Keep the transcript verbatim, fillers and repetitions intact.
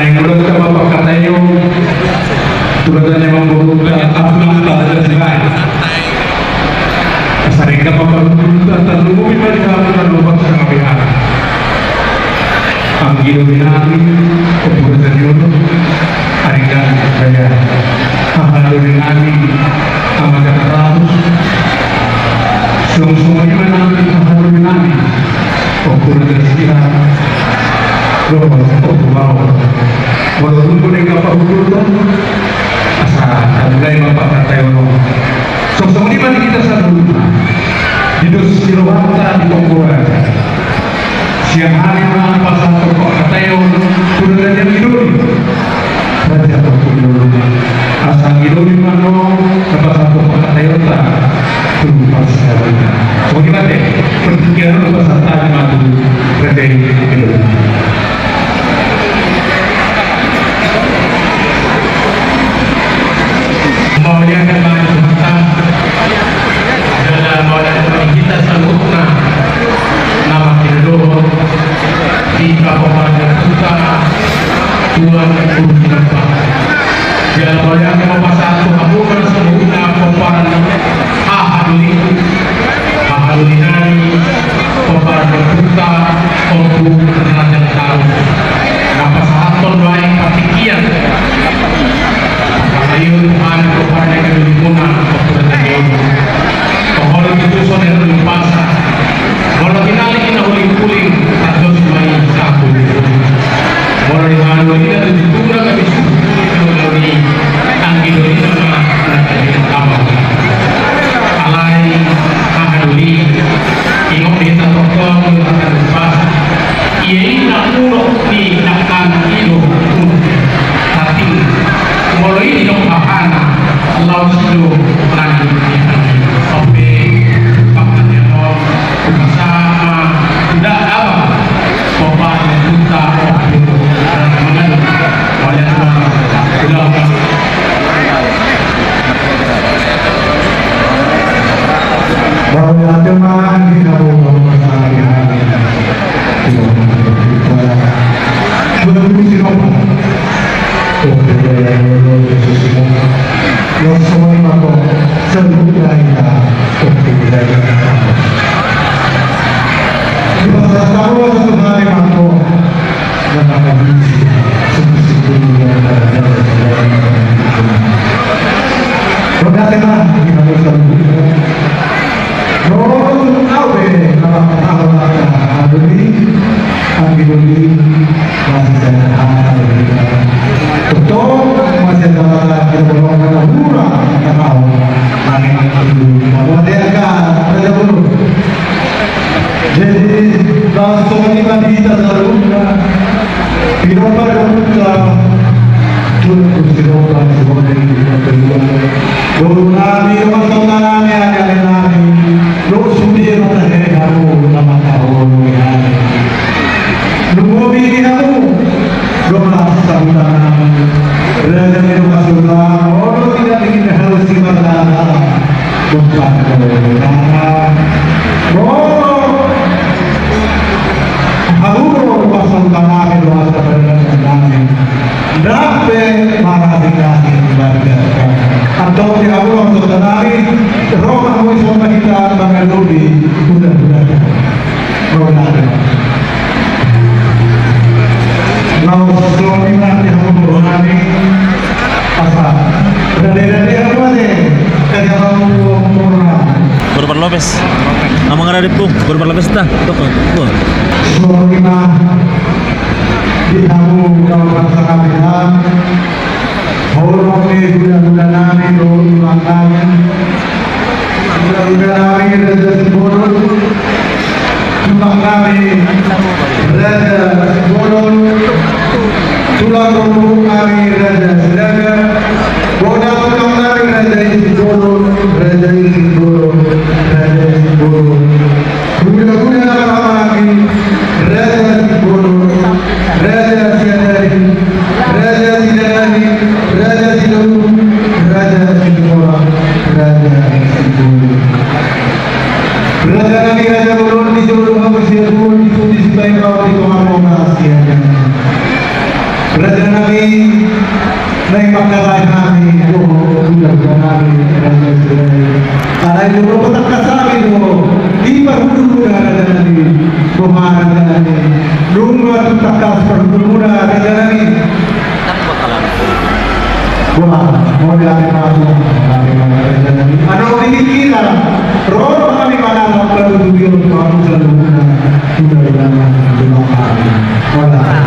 Naeng molo hita ma pangkataion tu raja ni amangborunta, amang Raja Sirait. Asa denggan ma parhundulta, tarlumobi ma di hamu na lomo sangap i. Anggi doli nami, Ompu Raja ni Oloi, Aringga Raja, haha doli nami, Amang Gana Ramus, songon i ma nami, haha doli nami, Ompu Raja Sirait, dohot Ompu Bao. Molo tung denggan parhundulta, asa tamulai ma pangkataion on. Songon i ma di hita saluhutna, di dos ni rohanta di Ponggo Raja. Sian hami ma pasahathon pangkataion tu raja ni anggi doli, Raja Ompu ni Oloi. Asa anggi doli ma annon na pasahathon pangkataionta tu parsaoran. Songon i ma ate, partingkian on pasahat hami ma tu raja ni anggi doli. Mauliate ma di Tuhanta, jala mauliate ma di hita saluhutna, na manghatai dohot di Kapomparan ni ompunta, Tuan Guru Sinomba. Jala mauliate ma pasahat tu hamu ma saluhutna pomparan, haha doli, haha doli nami, pomparan ni ompunta, Ompu Raja Taru. Na pasahathon do aek partingkian. Ayo Tuhan, Tuhan yang dulu muna, Tuhan yang dulu. Pokoknya itu soalnya dulu pasar. Molo tinali na huling-huling, tardos ma i sahuling-huling. Molo di haha doli na tu di tura kami suhut, anggi doli na ma na kami tangkap. Alai haha doli, ingot hita tongtong di haha doli pasar. Ia i na unok ni dangkan i do unok. Tapi molo i didok hahana, laos do nang di hita. Ope, pangkataion on, pasahat ma, udah apa? Pomparan ni ompunta, Ompu Raja Mangalo. Mauliate ma, udah apa? Mauliate ma di hamu, Bapak Sari. Tuan Guru Sinomba. Ompu Raja ni Oloi, Ompu Raja ni Oloi. Laos songon i ma annon, saluhutna hita, Ompu Raja ni Oloi. Dipasahat hamu ma saluhutna hita ma annon. Mauliate ma di hamu saluhutna. Dohot au pe na manghatahon angka doli, anggi doli, masih sana hata doli. Tongtong masih sana hata doli, hura angka au. Anggi doli, mauliate angka raja boru. Jadi, laos songon i ma di hita saluhutna. Pinompar do hita, Tuan Guru Sinomba, songon i ma di hita saluhutna. Boru nami, dohot sahuta nami, ale-ale nami, dohot sude ma tahe hamu, na mangkaholongi hami. Lumobi di hamu, dohot sahuta nami, raja ni dohot sahuta, olo, tidak bikin haus si marlata. Molo hamu do pasahutan nami do asa perdana nami. Ndang pe marasing-rasing barigaska. Antong di hamu do pasahutan nami. Ro ma hamu i songon hita mangadopi huda-huda. Ro nami. Laos songon i ma di hamu boru nami. Asa, rade-rade hamu ate, kajang hamu boru nami. Boru Parlopes. Amang Raditku, boru Parlopes ta. Tok, tok. Songon i ma di hamu kawan-kawan. Holong ni huda-huda nami do tulang nami. Tulang nami Raja Simbolon, tulang nami Raja Simbolon, tulang rombong nami Raja Siregar, bona tulang nami Raja i Simbolon, Raja i Simbolon, Raja i Simbolon. Huda-huda nami Raja Simbolon, Raja Siadari, Raja nami, naeng mangkatai hami, o, hula-hula nami, raja nami. Alai do patangkas hami do, di parhundulmuna raja nami, boha raja nami. Nunga tung tangkas parhundulmuna raja nami. Wah, mauliate ma, mauliate ma raja nami. Adong di hita, ro hami manang baru tujuan kamu selalu guna, guna guna guna hami. Wala.